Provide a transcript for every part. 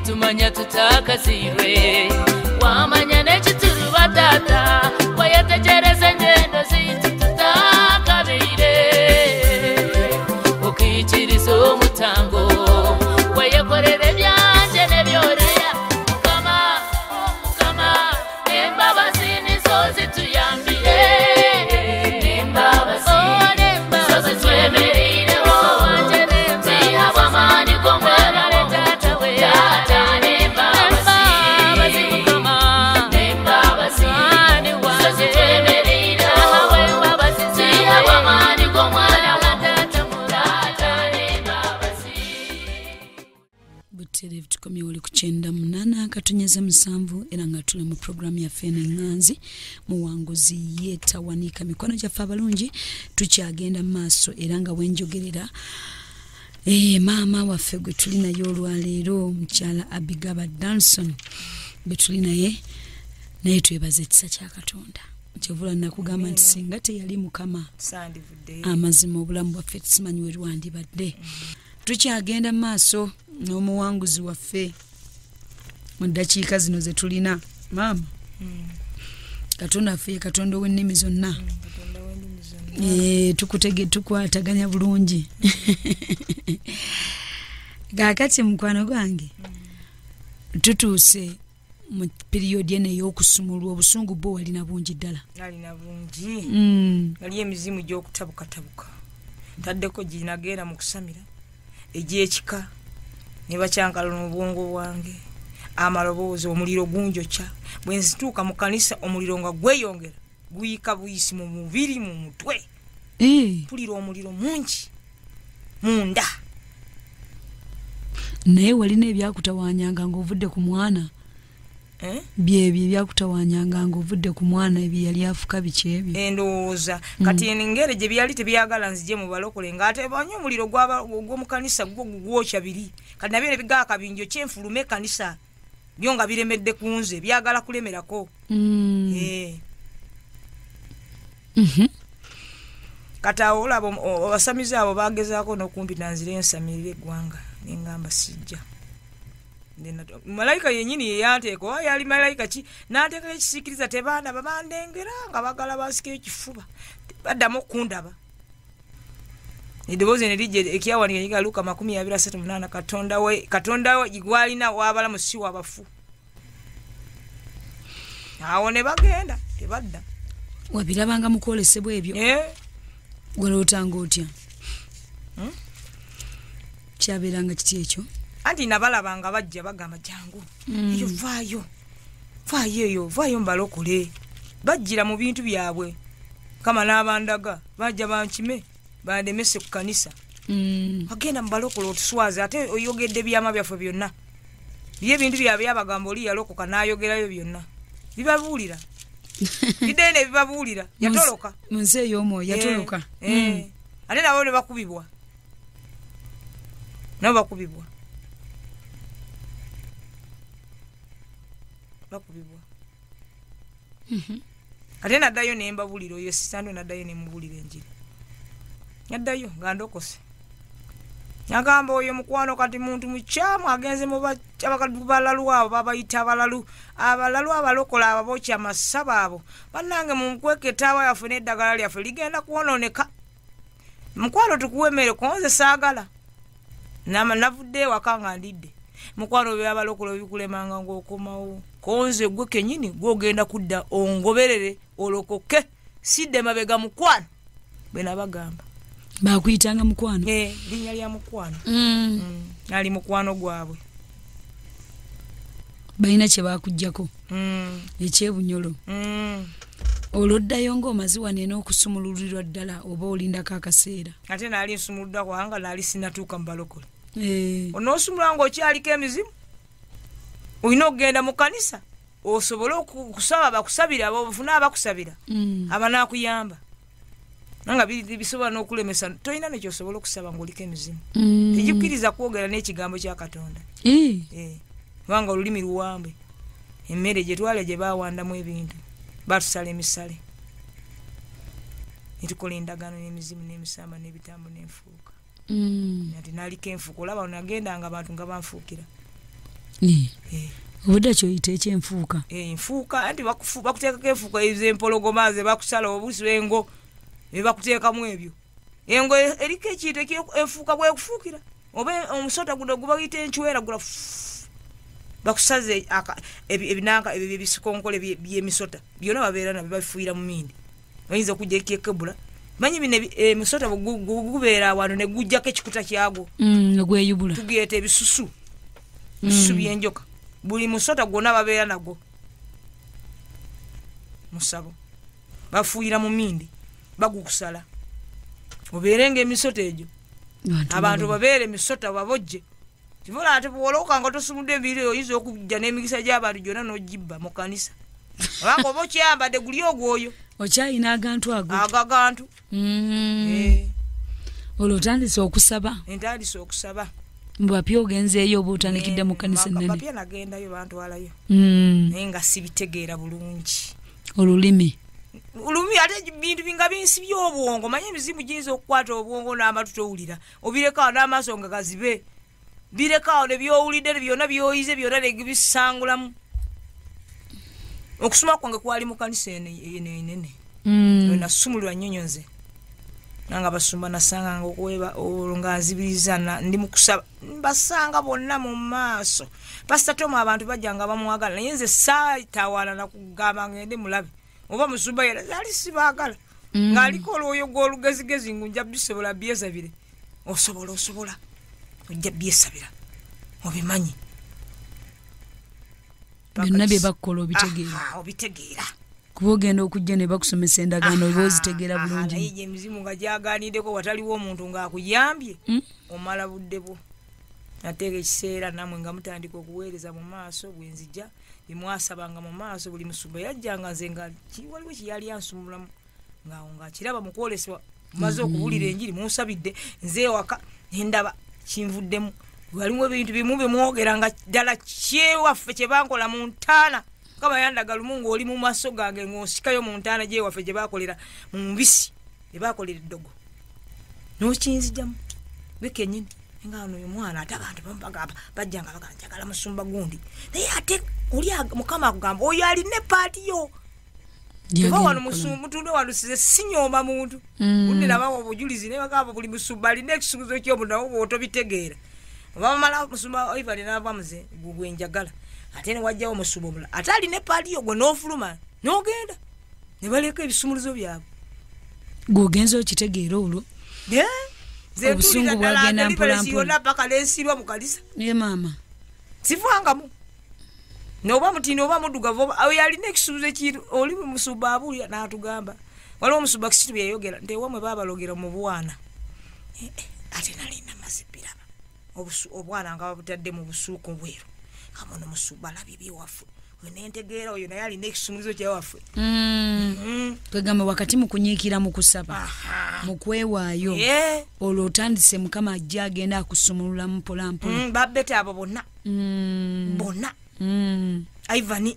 Tumanya tutakazirwe wamanya n'ekituru batata wayetegereza engendo zaitu tutakabire okikiriza omutango wayekorera ebyanje n'ebyoreya Mukama Mukama embabazi nizo zituyambire embabazi nizo zitwemereireho zihabwa amaani g'omwana tata we. Tukomye wali kuchenda munana katunyeze musanvu era nga tuli mu programu yaffe n'enganzi muwanguzi yetawanika mikono gyaffe abalungi tukyagenda mu maaso era nga wenjogerera maama waffe gwe tuli naye olwaleero mukyala Abigaba Danson gwe tuli naye naye twebaza ekisa kya Katonda. Kyovula nakugamba nti singa teyali Mukama amazima obulamu bwaffe tusimanyi we lwandibadde. Tukyagenda mu maaso n'omuwanguzi waffe mu ddakiika zino ze tulina. Maama, Katonda affe Katonda ow'ennimi zonna, tukutege tukwataganya bulungi. Kaakati mukwano gwange tutuuse mu piriyodi eno ey'okusumulwa. Obusungu bwo walina bungi ddala? Nalina bungi. Nali emizimu gy'okutabukatabuka ntaddeko ginagenda mu kusamira egy'ekika ne bakyankala n'obwongo bwange, amaloboozi, omuliro gunjokya. Bwe nzituuka mu kanisa omuliro nga gweyongera guyika buyisi mu mubiri mu mutwe. Mpulira omuliro mungi munda. Naye walina ebyakutawaanyanga ng'ovudde ku mwana? Byebyo ebyakutawaanyanga ng'ovudde ku mwana ebyo yali afuka biki ebyo? Endowooza kati engeri gye byali tebyagala nzije mu balokole ng'ate banywa omuliro gw'omu kanisa gwo gwokya biri. Kati nabyo ne bigaaka bingi kyenfulume ekkanisa byo nga biremedde ku nze byagala kulemerako. Kati awo olaba abasamize abo bagezaako n'okumpita nzire nsamirire eggwanga ne ngamba sijja. Malayika yennyini ye yanteeka oba yali malayika ki n'anteekako ekisiikiriza tebaandaba bandengera nga bagala bansika ekifuba baddamu okundaba. Eddoboozi ne lijja ekyawandiika Luka 23 Katonda we Katonda we gwalina w'abalamu si w'abafu. Awo ne bagenda tebadda. Wabirabanga mu kwolesebwa ebyo? Walootanga otya? Kyabeeranga kiti ekyo? Anti nabalabanga bajja bagamba jangu eyo vaayo vaayo eyo vaayo mbalokole. Bajjira mu bintu byabwe kama n'abandaga bajja bankime bandemese ku kanisa. Agenda mbalokole otuswaze ate oyogedde byama byaffe byonna. Bye ebintu byabwe yabagamba oli yalokoka n'ayogerayo byonna bibabuulira bidene bibabuulira yatoloka mu nsi ey'omwoyo yatoloka. Ate nabo ne bakubibwa nabo bakubibwa bakubibwa. Ate naddayo ne mbabulira oyo sisando naddayo ne mubulira enjiri. Naddayo nga ndokose. Nagamba oyo mukwano kati muntu mukyamu agenze mu balalu abo babayita abalalu abalalu abalokola ababokya amasaba abo bannange munkweke ettaawa yaffe n'eddagala lyaffe ligenda kwonooneka. Mukwano tukuwe emmere konze saagala. Navudde ewaka nga ndidde. Mukwano byabalokola bikulemanga ng'okomawo konze gwe kennyini gw'ogenda kudda ongoberere olokoke sidde mabega mukwano bwe nabagamba. Bakuyitanga mukwano? Linnya lya mukwano. Ali mukwano gwabwe. Balina kye baakuggyako ekyebunyolo. Olwoddayo ng'omaze wano n'okusumululirwa ddala oba olindako akaseera? Ate naali nsumuluddwa kubanga naali sinatuuka mu balokole. Onoosumula ng'okyaliko emizimu, olina okugenda mu kkanisa osobole okusaba bakusabira, ofune abakusabira abanaakuyamba. Nanga bisobola n'okulemesa, tolina nekyosobola okusaba ng'oliko emizimu. Tegikkiriza kwogera n'ekigambo kya Katonda. Kubanga olulimi luwambe, emmere gye twala gye baawandamu ebintu, batusala emisale netukola endagaano n'emizimu n'emisamba n'ebitambo n'enfuuka. Ati naliko enfuuka, olaba nagendanga abantu nga banfuukira. Obudde kyoyita ekyenfuuka? Enfuuka anti bakuteekako enfuuka ez'empologoma ze bakusala obusi engo ne bakuteekamu ebyo. Engo eriko ekintu enfuuka bwekufuukira oba omusota guno gubayita enchwera gula bakusaze ebinanka ebyo ebisikonkole by'emisota byonna babeera nabyo babifuuyira mu mindi. Bayinza okujja ekyekebula manyi bino emisota gubeera wano ne gujjako ekikuta kyagwo gweyubula, tugiyeta ebisusu, ebisusu by'enjoka. Buli musota gwonna babeera nagwo musabo, bafuuyira mu mindi bagukusala obeerenga emisota egyo, abantu babeere emisota babojje. Kivola ate bw'olooka nga tosumudde enviiri oyinza okujja n'emikisa gy'abantu gyonna n'ogibba mu kkanisa. Obanga oba okyambadde guli ogwoyo. Okyalina agantu ago? Ago agantu. Olwo otandise okusaba? Ntandise okusaba. Mbu bapya ogenzeeyo oba otandikidde mu kkanisa ennene? Bapya nagendayo bantwalayo. Naye nga sibitegeera bulungi. Olulimi? Olulimi ate bintu nga binsibye obwongo. Manye emizimu giyinza okukwata obwongo n'amatu towulira. Obirekawo n'amaaso nga gazibe. Birekawo ne byowulidde byonna byoyize byonna ne bisangulamu. Okusoma kwange kwali mu kkanisa eno enene. Nasumulirwa nnyo nze. Nanga abasumba nasanganga okweba olwo nga nzibiriza ndi mu kusaba mbasanga bonna mu maaso. Pasita Tom abantu bajja nga bamwagala naye nze saatawaana na kugamba ngende mulabe oba musumba yera ali sibaagala. Ng'aliko olwoyo gw'olugezigezi ngu nja bisobola byesabire. Osobola osobola ojja byesabira obimanyi. Byonna bye bakukola obitegeera. Obitegeera. Kuba ogenda okujja ne bakusomesa endagaano oba ozitegeera bulungi. Naye gye emizimu nga gyagaaniddeko wataliwo omuntu ng'akuyambye omala budde bwo. Nateeka ekiseera nammwe nga mutandika okuweereza mu maaso bwe nzija bye mwasabanga mu maaso buli musumba yajjanga nze nga waliwo kye yali ansumulamu ng'awo ng'akiraba mu kwolesebwa maze okuwulira enjiri munsabidde nze ewaka ne ndaba kinvuddemu. Waliwo ebintu bimu bye mwogera nga ddala kyewaffe kye bankola mu ntaana. Mukama yandaga lumu ng'oli mu maaso gange ng'onsikayo mu ntaana gyewaffe gye baakolera mu mbisi gye baakolera eddogo n'okinzijamu gwe kennyini. Nga ono oyo mwana ate abantu bamubagamba bajja nga bagamba njagala musumba gundi naye ate oli Mukama akugamba oyo alina epaati yo. Kuba wano mutundu wano size sinyooma muntu. Undi nabawa obujulizi naye bagamba buli musumba alina ekisuubizo ky'omuntu nawe bw'otobitegeera. Bamala musumba Ivan n'ava muze gwe njagala ate ne wajjawo omusumba omulala ate alina epaati yo gwe n'ofuluma n'ogenda ne baleka ebisumuluzo byabwe. Gw'ogenza okitegeera olwo? Obusungu bwagenda mpola mpola. Paka nensirwa mu kanisa. Naye maama. Sivangamu. N'oba mutini oba muddugavu oyo alina ekisuubizo ekiru oli musumba abuulira n'atugamba. Waliwo omusumba Kisitu bye yayogera nti ewammwe baabalogera mu bwana. Ate nali namaze biraba. Obwana nga babutadde mu busuuku bweru. Nga muno musumba alabye ebyewaffe. Oyo nentegeera oyo naye alina ekisumuluzo kyewaffe. Twegamba wakati mu kunyiikira mu kusaba, mu kwewaayo, olwo otandise Mukama ajja agenda akusumulula mpola mpola. Babete abo bonna. Bonna. Ivan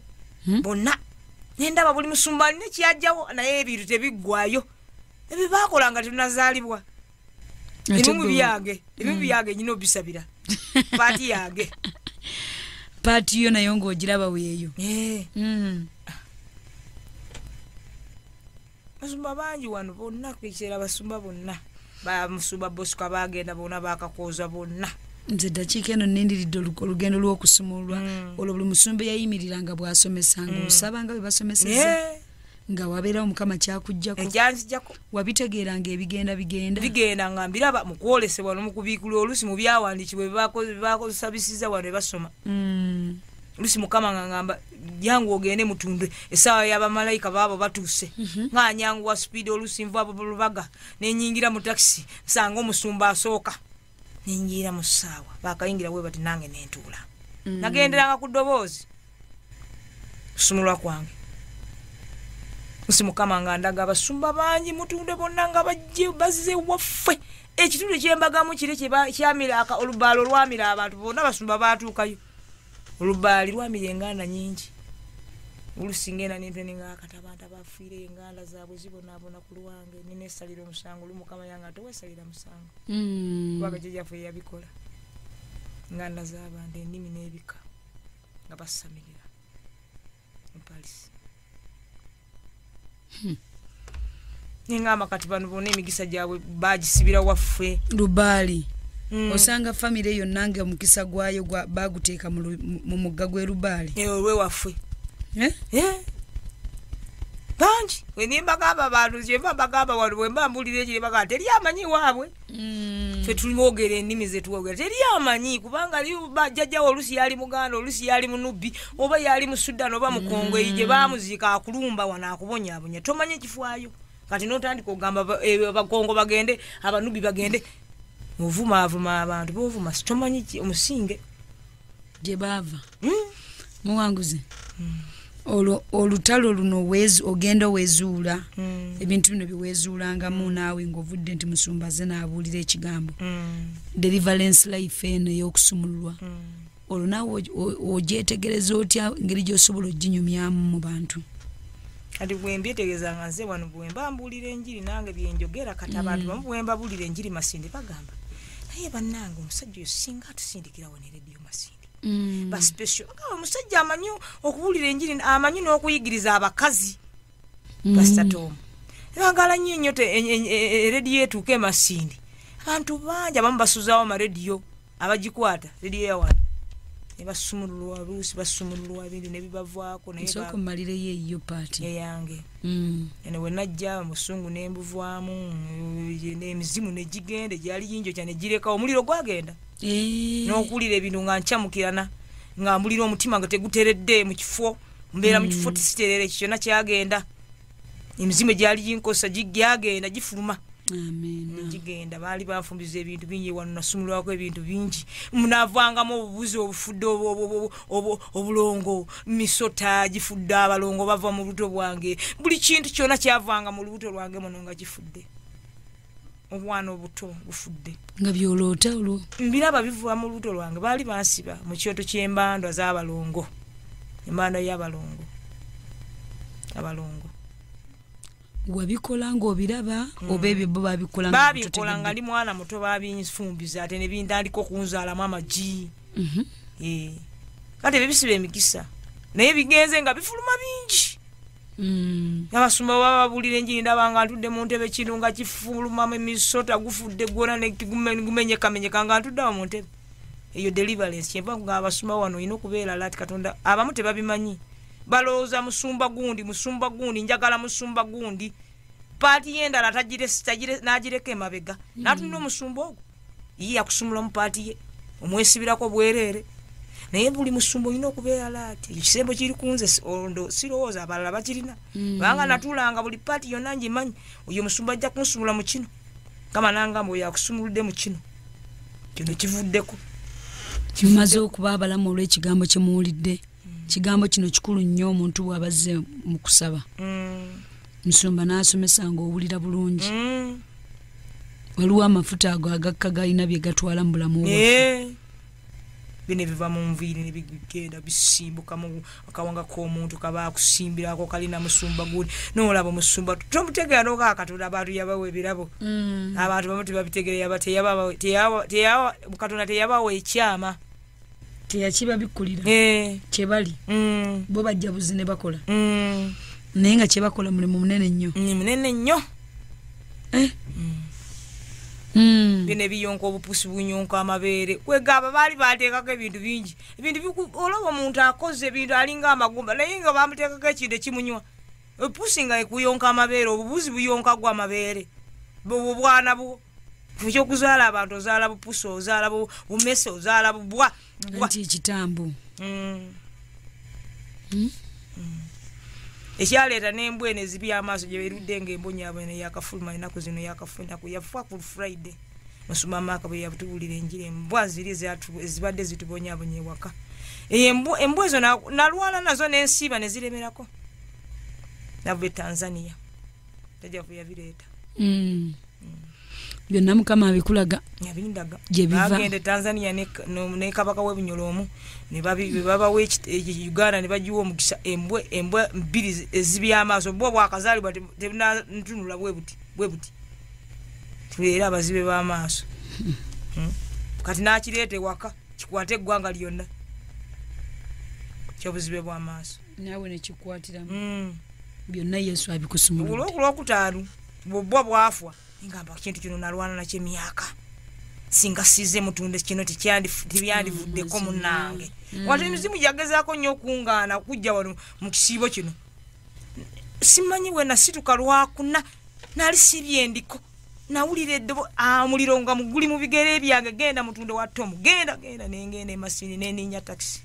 bonna. Nendaba buli musumba alina ekyajjawo naye ebintu tebiggwayo. Ebyo baakolanga tetunazaalibwa. Ebimu byange nyina obisabira. Paati yange. Paati yo nayo ng'ogiraba weeyo. Basumba bangi wano bonna ekiseera basumba bonna. Bamusumba Bosco baagenda bonna baakakooza bonna. Nze ddakiika eno nnindiridde olugendo lw'okusumululwa. Olwo buli musumba eyayimiriranga bw'asomesanga osaba nga bwe basomesezza. Nga wabeerawo Mukama kyakuggyako. Ekyanzijjako. Wabitegeeranga ebigenda bigenda. Bigenda nga mbiraba mu kwolesebwa n'omu kubiikulwa oluusi mu byawandiikibwa bye bakozesabisizza wano bye basoma. Olusi Mukama nga ngamba jangu ogende mutundwe, essaawa y'abamalayika baabo batuuse. Nga nyanguwa speed, olusi nva Lubaga nenyingira mu takisi, nsanga omusumba asooka, nenyingira mu ssaawa bakayingira bwe bati, nange nentuula. Nagenderanga ku ddoboozi kusumulwa kwange. Nsi Mukama nga ndaga abasumba bangi mutunde bonna nga bajje bazze waffe. Ekitundu kyembagamu kire kyamira olubaalo lwamira abantu bonna, abasumba baatuukayo. Olubaali lwamira enganda nyingi. Olusinga ena nentene nga akatabantu abafiire enganda zaabwe zibonaabona ku lwange, neneesalira omusango. Olu Mukama yange atoweesalira musango, kubanga jjajjaffe yabikola. Enganda z'abantu, ennimi n'ebika nga basamirira mu Paris. Nengamba kati bano bonna emigisa gyabwe bagisibira waffe Lubaali. Osanga famire yonna nga omukisa gwayo baguteeka mu mugga gw'e Lubaali. Olwe waffe. Bangi wenembagamba abantu, kyenva mbagamba wano bwe mba mbulira ekiri bagamba teri amanyi waabwe. Ffe tulimwogera ennimi zetwogera teri amanyi, kubanga jjajjawo olusi yali Muganda, olusi yali Munubbi, oba yali mu Sudan oba mu Kongo, eyo gye baamuziika akulumba wano akubonyaabonya, tomanyi ekifaayo. Kati n'otandika okugamba Abakongo bagende, Abanubbi bagende, ovumaavuma abantu boovuma, tomanyi omusinge gye baava. Muwanguzi, olwo olutalo luno ogenda wezuula ebintu bino byewezuulangamu naawe ng'ovudde nti musumba azze n'abuulira ekigambo, deliverance life eno ey'okusumululwa, olwo naawe ogyetegereza otya engeri gy'osobola oginyumyamu mu bantu? Kati bwe mbyetegereza nga nze wano bwe mba mbuulira enjiri nange byenjogera, kati abantu bamu bwe mbabuulira enjiri Masindi bagamba, naye bannange omusajja oyo singa atusindikira wano erediyo Masindi, ba special bagamba omusajja amanyi okubuulira enjiri, amanyi n'okuyigiriza abakazi. Pastor Tom bagala nnyo nnyo erediyo etuuke e Masindi. Abantu bangi abamu basuzaawo amarediyo, abagikwata rediyo ya wano ne basumululwa, oluusi basumululwa ebintu ne bibavaako. Naye nsooka omalireyo eyiyo paati eyange. Eno we najja musungu ne mbuvaamu, n'emizimu ne gigenda egyali ginjokya ne girekawo, omuliro gwagenda. N'okuwulira ebintu nga nkyamukirana, nga mbulira omutima nga teguteredde mu kifo, mbeera mu kifo tisiterere, ekyo kyonna kyagenda. Emizimu egyali ginkosa gyagenda gifuluma. Amen. Gigenda. Baali banfumbiza ebintu bingi wano, nasumulwako ebintu bingi, munavangamu obubuzi obufudde obulongo, misota gifudde abalongo bava mu lubuto bwange, buli kintu kyonna kyavanga mu lubuto lwange muno nga gifudde, obwana obuto bufudde. Nga byoloota olwo mbiraba biva mu lubuto lwange. Baali bansiba mu kyoto ky'embandwa z'abalongo, embandwa y'abalongo, abalongo. Wabikola ng'obiraba oba ebyo bo babikola? Babikola nga ndi mwana muto, babinfumbiza ate ne bintandika okunzaalamu amagi. Kati ebyo bisiba emikisa, naye bigenze nga bifuluma bingi. Abasumba baba babuulira enjiri, ndaba nga ntudde mu ntebe, kino nga kifulumamu emisota gufudde gwona negumenyekamenyeka nga ntudde awo mu ntebe eyo. Deliverance kyenva nga abasumba wano olina okubeera alert. Katonda abamu tebabimanyi, balowooza musumba gundi, musumba gundi, njagala musumba gundi, paati y'endala n'agireka emabega, n'atunula omusumba ogwo ye yakusumula mu paati ye, omwesibirako bwereere. Naye buli musumba olina okubeera alert. Ekisembo kiri ku nze, sirowooza abalala bakirina, kubanga natuulanga buli paati yonna ngimanyi, oyo musumba ajja kunsumula mu kino, kama nangamba oyo akusumuludde mu kino, kino kivuddeko. Kimaze okuba abalamu olw'ekigambo kye muwulidde. Kigambo kino kikulu nnyo. Omuntu bw'abazze mu kusaba, musumba n'asomesa ng'owulira bulungi, waliwo amafuta ago agakka galina bye gatwala mu bulamu bwaffe. Bino ebiva mu nviiri ne bigenda bisimbuka mu akawanga k'omuntu kaba akusimbirako kalina musumba gundi, noolaba omusumba tomutegeera nogaa Katonda abantu yabawa ebirabo. Abantu bamu tebabitegeera, Katonda teyabawa ekyama, teyakibabikkulira kyebali bo bajja buzi ne bakola, naye nga kyebakola mulimu munene nnyo. Munene nnyo. Bino ebiyonka obupusi bunyonka amabeere, kwegamba baali bateekako ebintu bingi, ebintu olaba omuntu akoze ebintu alinga amagumba, naye nga bamuteekako ekintu ekimunywa. Epusi nga ekuyonka amabeere, obubuzi buyonka gwa amabeere, bwo bwana bwo ekyokuzaala abantu, ozaala bupusi, ozaala bumese, ozaala bubwa. Nti ekitambo. Ekyaleeta n'embwa eno ezibya amaaso gye erudde ng'embonyabonya yakafuluma ennaku zino, yakafuna yafa ku Friday. Musumba Maaka bwe yatubuulira enjiri, embwa ziri ezibadde zitubonyaabonya ewaka. Embwa ezo nalwala nazo n'ensiiba ne ziremerako. Nava e Tanzania, jjajjaffe yabireeta. Byonna Mukama abikulaga. Yabindaga. Gye biva. Bagenda e Tanzania ne kabaka w'Ebunyoro omu ne babawa Uganda ne bagiwa omukisa embwa bbiri ezibya amaaso. Bwo bwakazaalibwa tebunantunula bwe buti bwe buti, tubeere abazibe b'amaaso. Kati n'akireeta ewaka kikwate eggwanga lyonna ky'obuzibe bw'amaaso. Naawe ne kikwatiramu. Byonna Yesu abikusumuludde. Olwokutaano bw'obwa bwafwa ngamba kintu kino nalwana nakyo emyaka, singa size mutunde kino tebyandivuddeko munnange. Wati emizimu gyagezaako nnyo okungaana okujja wano mu kisiibo kino. Simanyi we nasituka lwakuna, nali sibye ndiko, nawulira eddobo omuliro nga guli mu bigere byange, genda mutunde wa Tomu, genda genda. Nengenda e Masindi neninnya takisi.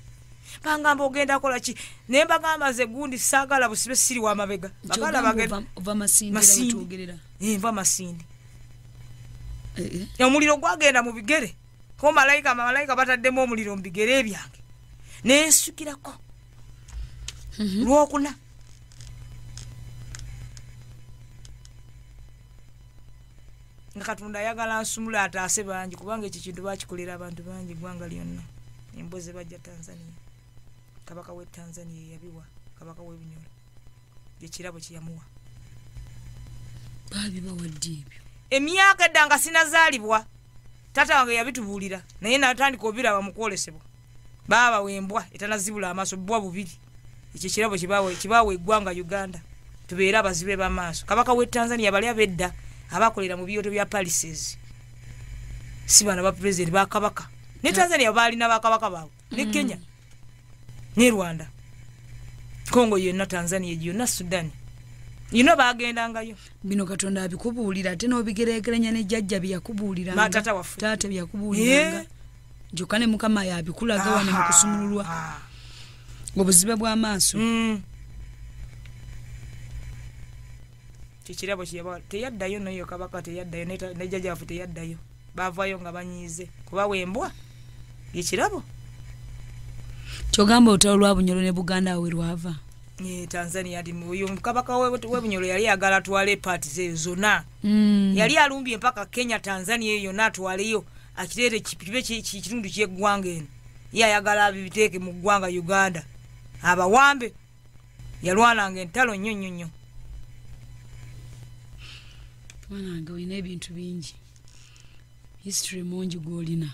Bangamba ogenda kola ki? Ne mbagamba nze gundi saagala busibe, siri wa mabega. Bagala bagenda ova Masindi era wetwogerera. Nva Masindi. Omuliro gwagenda mu bigere, ko malayika bataddemu omuliro mu bigere byange, nensukirako lwokuna. Nga Katonda ayagala nsumule ataase bangi, kubanga ekyo kintu bakikolera abantu bangi eggwanga lyonna. Embwa ze bajja Tanzania, kabaka w'e Tanzania yabiwa kabaka w'Ebunyoro, ekirabo kye yamuwa. Baabibawadde ebyo emyaka edda nga sinazaalibwa. Taata wange yabitubuulira, naye natandika obiraba mu kwolesebwa. Baabawa embwa etanazibula amaaso, bwa bubiri. Ekyo ekirabo kibaawa eggwanga Uganda, tubeere abazibe b'amaaso. Kabaka w'e Tanzania bali ab'edda abakolera mu byoto bya palaces, si bano ba pulezidenti ba kabaka. Ne Tanzania baalina bakabaka baabwe, ne Kenya ne Rwanda, Congo yonna, Tanzania yonna, Sudan yonna bagendangayo. Bino Katonda abikubuulira ate n'obigereegeranya ne jjajja bye yakubuuliranga, taata waffe, taata bye yakubuuliranga. Kyokka ne Mukama yabikulaga wano mu kusumululwa obuzibe bw'amaaso. Ekirabo kye yabawa teyaddayo, nayo kabaka teyaddayo, ne jjajja waffe teyaddayo. Baavaayo nga banyiize kubawa embwa ekirabo. Kyogamba olutalo lwa Bunyoro ne Buganda awo we lwava? Tanzania ati oyo kabaka w'Ebunyoro yali ayagala atwale paati ze zonna. Yali alumbye mpaka Kenya, Tanzania eyo yonna atwaleyo, akireete kibe kitundu ky'eggwanga eno. Ye ayagala abiteeke mu ggwanga Uganda abawambe. Yalwananga entalo nnyo nnyo nnyo. Mwanange olina ebintu bingi, history mungi gw'olina,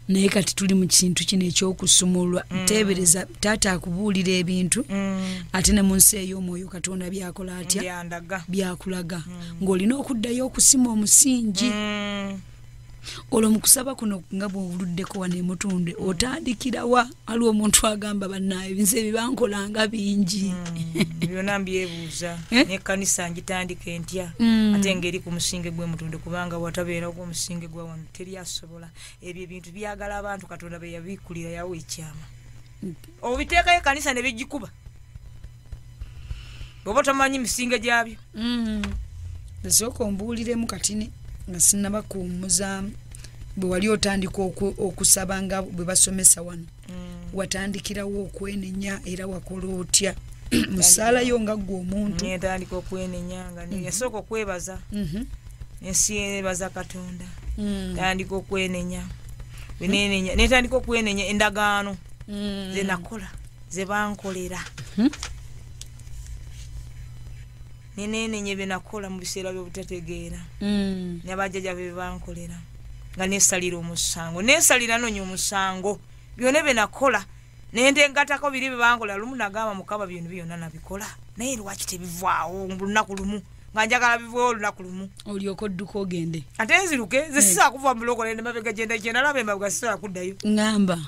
naye kati tuli mu kintu kino ekyokusumulwa. Teebereza taata akubuulira ebintu, ate ne mu nsi ey'omwoyo Katonda byakola atya, byakulaga, ng'olina okuddayo okusima omusingi. Olwo mu kusaba kuno nga bw'oluddeko wano e Mutundwe, otandikirawa? Waliwo omuntu agamba bannaaye nze ebibankolanga bingi. Byonna mbyebuuza. N'ekkanisa ngitandika entya, ate ng'eri ku musingi gw'e Mutundwe, kubanga watabeera ogw'omusingi gwa wano teri asobola. Ebyo ebintu byagala abantu Katonda bye yabikulira yawa ekyama. Obiteekayo ekkanisa ne bigikuba bw'oba tomanyi misingi gyabyo. Nsooka ombuuliremu katini nga sinnaba kuwummuzaamu. Bwe wali otandika okusaba nga bwe basomesa wano, watandikirawo okwenenya era wakola otya mu ssaala yo nga ggwe omuntu? Netandika okwenenya nga yasooka okwebaza, ensi yeebaza Katonda. Tandika okwenenya, netandika okwenenya endagaano ze nakola, ze bankolera. Nenenenya bye nakola mu biseera by'obutategeera, n'abajjajja be bankolera, nga neesalira omusango, neesalira noonya omusango byonna bye nakola, nentengatako biri bye bankola. Lumu nagamba Mukama bino byonna nabikola, naye lwaki tebivaawo lunaku lumu? Nga njagala bivaawo olunaku lumu. Olyoke odduka ogende. Ate nziruke nze sisobola kuva mu bulokole ne mabega gye nalaba emabega, sisobola kuddayo. Ŋŋamba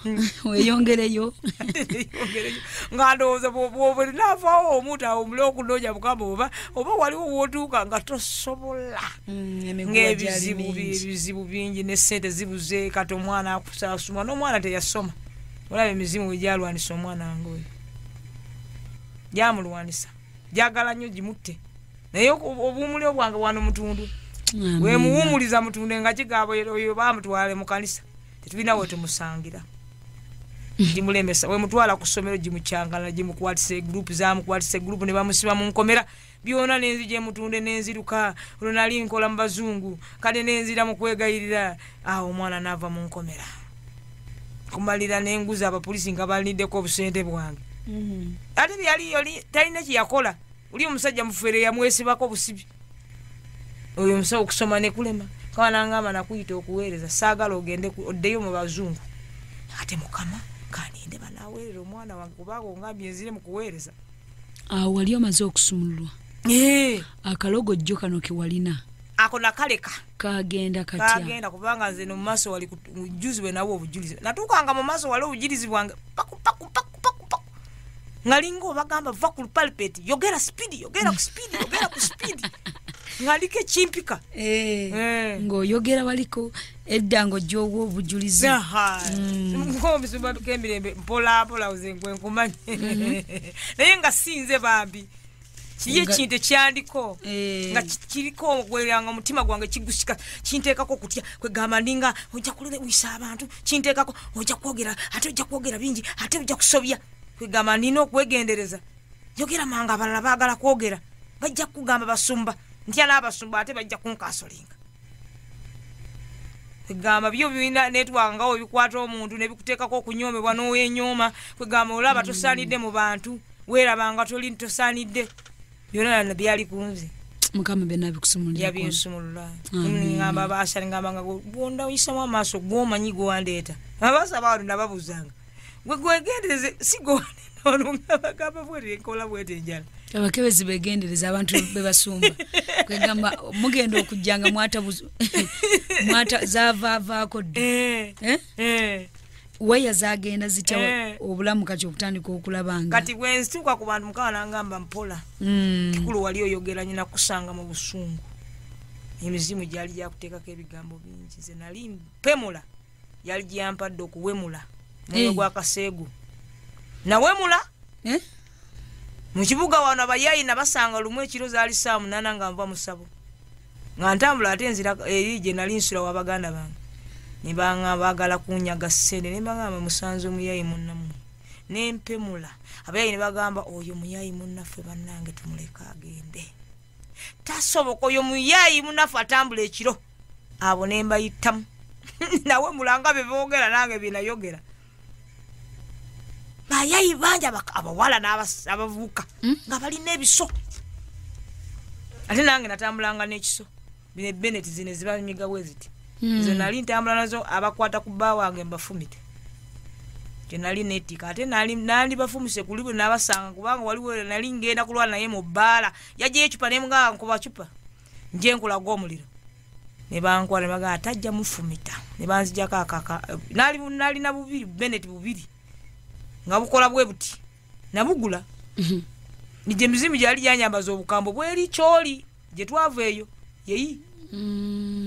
weeyongereyo. Nga ndowooza bw'oba naavaawo omuntu awo omule okunoonya Mukama, oba waliwo w'otuuka nga tosobola. Ng'ebizibu ebizibu bingi ne ssente zibuze. Kati omwana akusasuma n'omwana teyasoma, olaba emizimu bwe gyalwanisa omwana wange oyo. Gyamulwanisa gyagala nnyo gimutte naye obuwumuliro bwange wano mutundu wemuwumuliza mutunde nga kigabo oyo bamutwale mu kanisa tetulina we tumusangira gimulemesa wemutwala ku ssomero gimukyangala gimukwatisa egroup zamukwatisa egroup ne bamusiba mu nkomera byona nenzije mutunde nenziruka olwo nali nkola mu bazungu kale nenzira mu kwegayirira awo omwana n'ava mu nkomera kumalira nenguza abapoliisi nga baliniddeko obusente bwange. Ate yali talina kyeyakola oli omusajja mufere yamwesibako obusibi oyo omusawo okusoma ne kulema kawanangamba nakuyita okuweereza saagala ogende oddeyo mu bazungu ate mukama kaninde banaweerera omwana wange kubanga ongambye nzire mu kuweereza. Awo wali omaze okusumululwa akalogo jjo kano ke walina ako nakaleka kagenda katya kagenda kubanga nze no maaso wali juzi bwe nawo obujulizi natuukanga mu maaso wali obujulizi bwange paku paku paku paku paku ngalinga obagamba va ku pulpit yogera speed yogera ku speed yogera ku speed ngaliko ekimpika ng'oyogera waliko edda ng'ojja obujulizi ng'omusumba k'emirembe mpola mpola nze gwe nkumanyi naye nga sinze bambi kiri ekintu ekyandiko nga kiriko ogweranga omutima gwange kigusika kinteekako okutya kwegamba ndinga ojja kulwisa abantu kinteekako ojja kwogera ate ojja kwogera bingi ate ojja kusobya kwegamba nina okwegendereza yogera manga abalala baagala kwogera bajja kugamba basumba ntya n'abasumba ate bajja kunkasolinga kwegamba byo birina netwangawo bikwata omuntu nebikuteekako okunyoomebwa n'owenyooma kwegamba olaba tosaanidde mu bantu weerabanga toli tosaanidde byonna byali kunze mukama byonna bikusumulira yabinsumulula ngamba abasha ngamba nga gwonda oyisamu amaaso gwomanyi gwewandeeta abasaba wano nababuuzanga gwe gwegendereze si gwewandeeta ono nga bagamba bwete nkola bwete enjala abakebezi begendereza abantu bebasumba kwegamba mugenda okujjanga mwata zaavaavaako dda waya zagenda zitya obulamu kati okutandika okulabanga kati bwe nzituuka ku bantu mukama nangamba mpola kikulu wali oyogera nyina kusanga mu busungu emizimu gyali gyakuteekako ebigambo bingi nze nali mpemula yali gyampadde okuwemula mwoyo gwa kaseegu nawemula mu kibuga wano abayayi nabasanga lumu ekiro zaali ssaawa 8 nga nva musabo nga ntambula ate nzira eri gye nali nsula wa baganda bange ne bangamba baagala kunyaga ssente ne mbagamba musanze omuyayi munnammwe ne mpemula abayayi ne bagamba oyo muyayi munnaffe bannange tumuleke agende tasoboka oyo muyayi munnaffe atambula ekiro abo ne mbayitamu nawemula nga bye boogera nange bye nayogera bayayi bangi abawala n'abavubuka nga balina ebiso ate nange natambulanga n'ekiso bino ebeneti zino ezibanyiga bwe ziti nze nali ntambula nazo abakwata ku bba wange mbafumite gye nali neetika ate nali bafumise kuli bwe nabasanga kubanga waliwo nali ngenda kulwana naye mu bbaala yajjayo ecupa ne mugamba nkuba cupa nje nkulaga omuliro ne bankwala ne bagamba atajja mufumita ne banzijjako akaka nalina bubiri beneti bubiri nga bukola bwe buti nabugula nije emizimu gyali gyanyambaza obukambo bweri kyoli gye twava eyo yeyi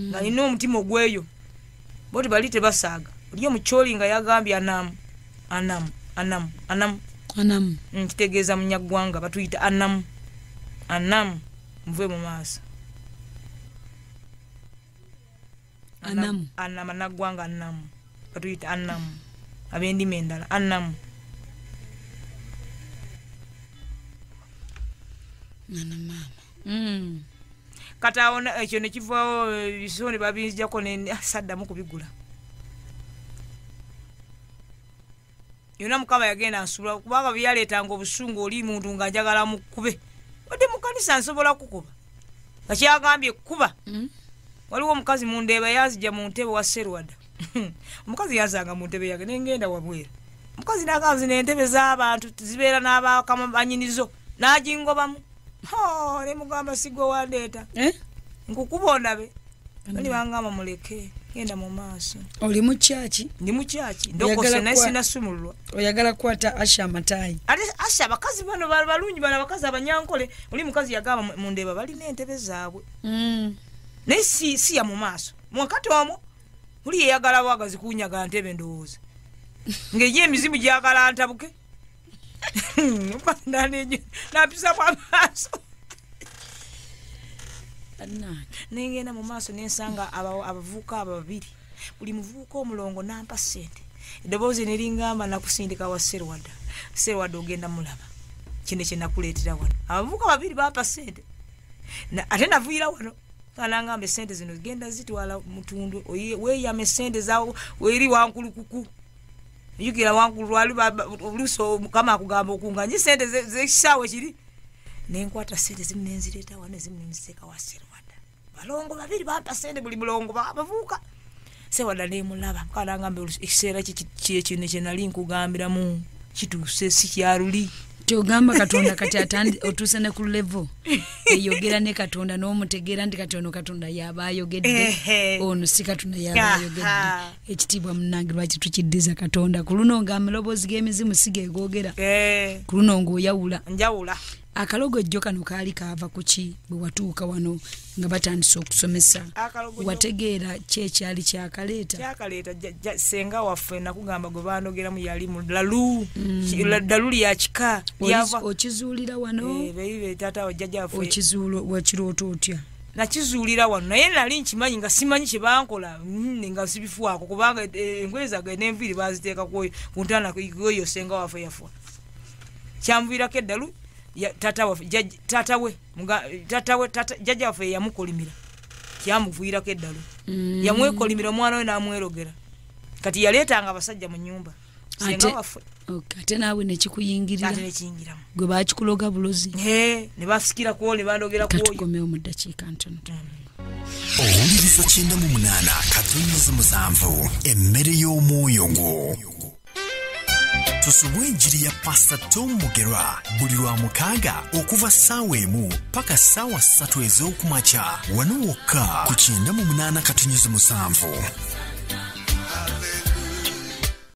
nga nina omutima ogweyo boti bali tebasaaga oli omukyoli nga yagambye anamu anamu anamu anamu anamu nkitegeeza munyaggwanga batuyita anamu anamu nve mu maaso anamu anamu anaggwanga anamu batuyita anamu ab'endimi endala anamu nana maama kati awo ekyo ne kivaawo ebiso ne babinzijjako ne saddamu kubigula yonna mukama yagenda nsubula kubanga bye yaleetanga obusungu oli muntu nga njagala mukube wadde mu kanisa nsobola kukuba nga kyagambye kuba waliwo omukazi mundeeba yanzija mu ntebe wa Serwada omukazi yansanga mu ntebe yange ne ngenda wabweru omukazi n'agamba zino entebe z'abantu zibeera n'abakama banyinizo n'agingobamu ne mugamba si gwe wandeeta nkukuba ondabe bali bangamba muleke genda mu maaso. Oli mu kyaki? Ndi mu kyaki ndokose naye sinasumululwa. Oyagala kukwata Asha amatayi? Ate Asha abakazi bano balungi bano abakazi abanyankole oli mukazi yagamba mundeeba balina entebe zaabwe naye si ya mu maaso mwakati omwo oli yeyagala bwagazi kunyaga ntebe ndowooza ng'eyo emizimu gyagala ntabuke Napisamu amaaso nengenda mu maaso nensanga abavubuka abo babiri, buli muvubuka omulongo nampa ssente. Eddoboozi ne lingamba nakusindika wa Serwadda, Serwadda ogenda mulaba kino kye nakuleetera wano. Abavubuka babiri bampa ssente, ate naviira wano kanangamba essente zino genda zitwala mutundu weeyame essente zawo weri wankulukuku. Yukira wankulu lwali oluusi Mukama akugamba okunganye essente z'ekisaawe kiri. Nenkwata ssente zimu nenzireeta wano, ezimu nenziteeka wa Serwadda. Balongo babiri bampa ssente, buli mulongo abavubuka. Serwadda nemulaba kanangamba ekiseera kino kye nali nkugambiramu kituuse, si kyaluli. Kyogamba Katonda kati otuuse ne ku level eyogera ne Katonda n'omutegeera nti kati ono Katonda yaba ayogedde, ono si Katonda yaba ayogedde. Ekitiibwa munnange lwaki tukiddiza Katonda? Ku luno ng'amaloboozi g'emizimu si geegoogera, ku luno ng'oyawula. Njawula. Akalogojjo kano kaali kaava ku ki bwe watuuka wano nga batandise okusomesa? Wategeera ki ekyali kyakaleeta? Kyakaleeta senga waffe nakugamba gwe banogeramu yali mu lalu, dalu lya kika. Okizuulira wano? Taata wa jjajja waffe. Okizuula wakiroota otya? Nakizuulira wano, naye nali nkimanyi nga simanyi kye bankola, nga sibifuwako kubanga engoye zange n'enviiri baaziteeka ku ntaana eyo senga waffe yafa. Kyanviirako eddalu. Tata we jjajja waffe yamukolimira, kyamuviirako eddalu. Yamwekolimira omwana we n'amwerogera. Kati yaleetanga abasajja mu nnyumba senga waffe. Ate naawe nekikuyingirira, ate nekiyingiramu, gwe baakikuloga bulozi ne basikirako ne bandogera ku oyo. Katukomewo mu ddakiika ntono. Owuliriza 98.7 emmere y'omwoyo gwo. Tusubwe enjiri ya Pastor Tom Mugerwa buli lwa mukaaga okuva ssaawa 1 paka ssaawa 3 ez'okumakya wano wokka ku 98.7.